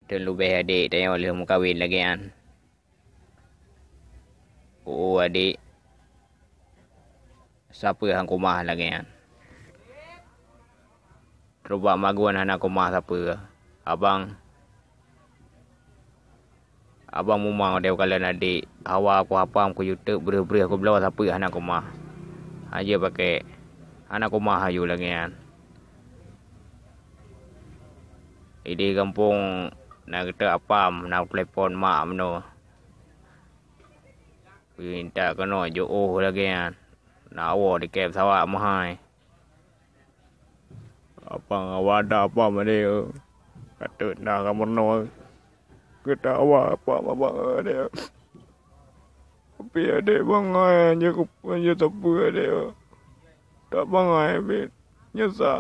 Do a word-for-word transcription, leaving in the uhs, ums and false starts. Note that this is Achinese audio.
Teun leubeh adék tanyoe lheueh meukawen lagée nyan. Oh adék, sapeue han keumah lagée nyan. Trok bak magun hana keumah sapeue. Abang, abang mumang deh kalon adék. Hawa ku hapam ku yuteup breuh-breuh ku bloe sapeue hana keumah. Hana pakai, hana keumah aju lagée nyan. Ideh gampông na geuteuek apam, na telepon mak meunoe. Minta keunoe jiôh lagée nyan. Na woe dikée pesawat meuhai. Apang awak ada apam adék. Ka teuk na ka meurunoe. Geuta awak apam abang adék. Tapi adék bangai je kupeue je sapeue adék. Tak bangai bit. Nyesa.